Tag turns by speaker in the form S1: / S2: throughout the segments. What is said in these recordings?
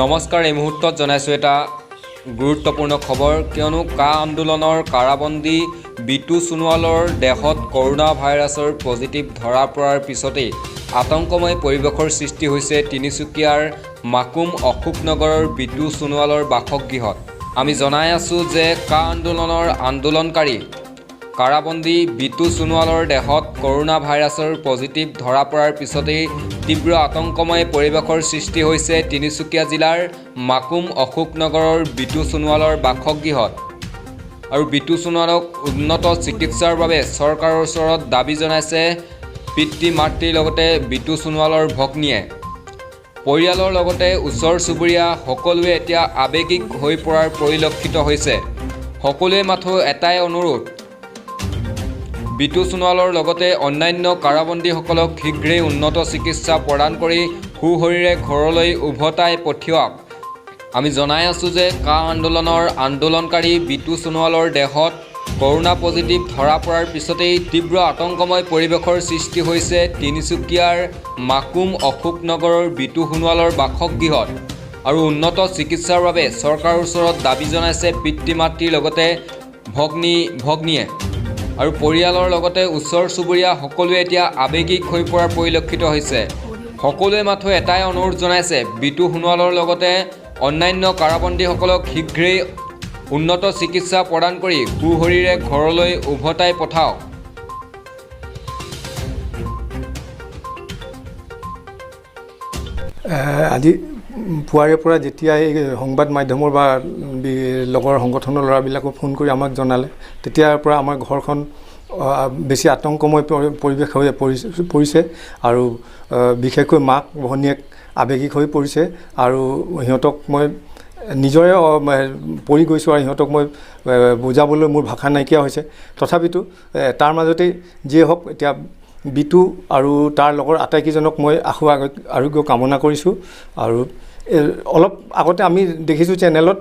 S1: নমস্কাৰ, এই মুহূৰ্তত জনাইছোঁ এটা গুৰুত্বপূৰ্ণ খবৰ। কিয়নো কা আন্দোলনৰ কাৰাবন্দী বিটু সোণোৱালৰ দেহত কৰোণা ভাইৰাছৰ পজিটিভ ধৰা পৰাৰ পিছতেই আতংকময় পৰিৱেশৰ সৃষ্টি হৈছে তিনিচুকীয়াৰ মাকুম অশোকনগৰৰ বিটু সোণোৱালৰ বাসগৃহত। আমি জনাই আছোঁ যে কা আন্দোলনৰ আন্দোলনকাৰী কাৰাবন্দী বিটু সোণোৱালৰ দেহত কৰোণা ভাইৰাছৰ পজিটিভ ধৰা পৰাৰ পিছতেই তীব্ৰ আতংকময় পৰিৱেশৰ সৃষ্টি হৈছে তিনিচুকীয়া জিলাৰ মাকুম অশোকনগৰৰ বিটু সোণোৱালৰ বাসগৃহত। আৰু বিটু সোণোৱালক উন্নত চিকিৎসাৰ বাবে চৰকাৰৰ ওচৰত দাবী জনাইছে পিতৃ মাতৃৰ লগতে বিটু সোণোৱালৰ ভগ্নীয়ে। পৰিয়ালৰ লগতে ওচৰ চুবুৰীয়া সকলোৱে এতিয়া আৱেগিক হৈ পৰাৰ পৰিলক্ষিত হৈছে। সকলোৱে মাথো এটাই অনুৰোধ, বিটু সোণোৱালৰ লগতে অন্যান্য কাৰাবন্দীসকলক শীঘ্ৰেই উন্নত চিকিৎসা প্ৰদান কৰি সুশৰীৰে ঘৰলৈ উভতাই পঠিয়াওক। আমি জনাই আছোঁ যে কা আন্দোলনৰ আন্দোলনকাৰী বিটু সোণোৱালৰ দেহত কৰোণা পজিটিভ ধৰা পৰাৰ পিছতেই তীব্ৰ আতংকময় পৰিৱেশৰ সৃষ্টি হৈছে তিনিচুকীয়াৰ মাকুম অশোকনগৰৰ বিটু সোণোৱালৰ বাসগৃহত। আৰু উন্নত চিকিৎসাৰ বাবে চৰকাৰৰ ওচৰত দাবী জনাইছে পিতৃ মাতৃৰ লগতে ভগ্নীয়ে। আৰু পৰিয়ালৰ লগতে ওচৰ চুবুৰীয়া সকলোৱে এতিয়া আৱেগিক হৈ পৰাৰ পৰিলক্ষিত হৈছে। সকলোৱে মাথো এটাই অনুৰোধ জনাইছে, বিটু সোণোৱালৰ লগতে অন্যান্য কাৰাবন্দীসকলক শীঘ্ৰেই উন্নত চিকিৎসা প্ৰদান কৰি সুশৰীৰে ঘৰলৈ উভতাই পঠাওক।
S2: আজি পুৱাৰে পৰা যেতিয়া এই সংবাদ মাধ্যমৰ বা লগৰ সংগঠনৰ ল'ৰাবিলাকো ফোন কৰি আমাক জনালে, তেতিয়াৰ পৰা আমাৰ ঘৰখন বেছি আতংকময় পৰিৱেশ হৈ পৰিছে। আৰু বিশেষকৈ মাক ভনীয়েক আৱেগিক হৈ পৰিছে। আৰু সিহঁতক মই নিজৰে পৰি গৈছোঁ আৰু সিহঁতক মই বুজাবলৈ মোৰ ভাষা নাইকিয়া হৈছে। তথাপিতো তাৰ মাজতেই যিয়ে হওক, এতিয়া বিটু আৰু তাৰ লগৰ আটাইকেইজনক মই আশু আৰোগ্য কামনা কৰিছোঁ। আৰু অলপ আগতে আমি দেখিছোঁ চেনেলত,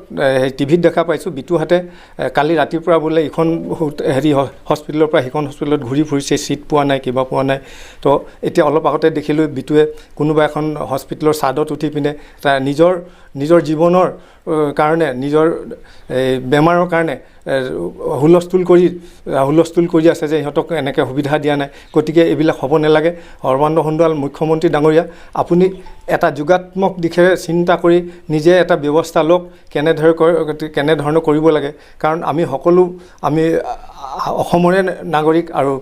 S2: টিভিত দেখা পাইছোঁ, বিটুহাতে কালি ৰাতিপুৱা বোলে ইখন হেৰি হস্পিটেলৰ পৰা সিখন হস্পিটেলত ঘূৰি ফুৰিছে, ছিট পোৱা নাই, কিবা পোৱা নাই। তো এতিয়া অলপ আগতে দেখিলোঁ বিটুৱে কোনোবা এখন হস্পিটেলৰ ছাদত উঠি পিনে তাৰ নিজৰ জীৱনৰ কাৰণে, নিজৰ এই বেমাৰৰ কাৰণে হুলস্থুল কৰি আছে যে ইহঁতক এনেকৈ সুবিধা দিয়া নাই। গতিকে এইবিলাক হ'ব নালাগে। সৰ্বানন্দ সোণোৱাল মুখ্যমন্ত্ৰী ডাঙৰীয়া, আপুনি এটা যোগাত্মক দিশেৰে চিন্তা কৰি নিজে এটা ব্যৱস্থা লওক, কেনেধৰণে কৰিব লাগে। কাৰণ আমি সকলো আমি অসমৰে নাগৰিক আৰু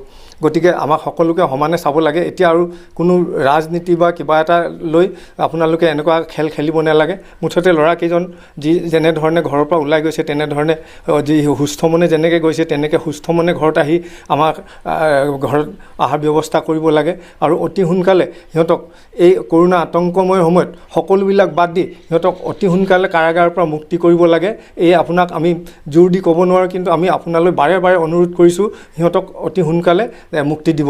S2: গতিকে আমাক সকলোকে সমানে চাব লাগে। এতিয়া আৰু কোনো ৰাজনীতি বা কিবা এটা লৈ আপোনালোকে এনেকুৱা খেল খেলিব নালাগে। মুঠতে ল'ৰাকেইজন যি যেনেধৰণে ঘৰৰ পৰা ওলাই গৈছে, তেনেধৰণে যি সুস্থ মনে যেনেকৈ গৈছে তেনেকৈ সুস্থ মনে ঘৰত আহি আমাক ঘৰত অহাৰ ব্যৱস্থা কৰিব লাগে। আৰু অতি সোনকালে সিহঁতক এই কৰোণা আতংকময় সময়ত সকলোবিলাক বাদ দি সিহঁতক অতি সোনকালে কাৰাগাৰৰ পৰা মুক্তি কৰিব লাগে। এই আপোনাক আমি জোৰ দি ক'ব নোৱাৰোঁ, কিন্তু আমি আপোনালৈ বাৰে বাৰে অনুৰোধ কৰিছোঁ, সিহঁতক অতি সোনকালে মুক্তি দিব।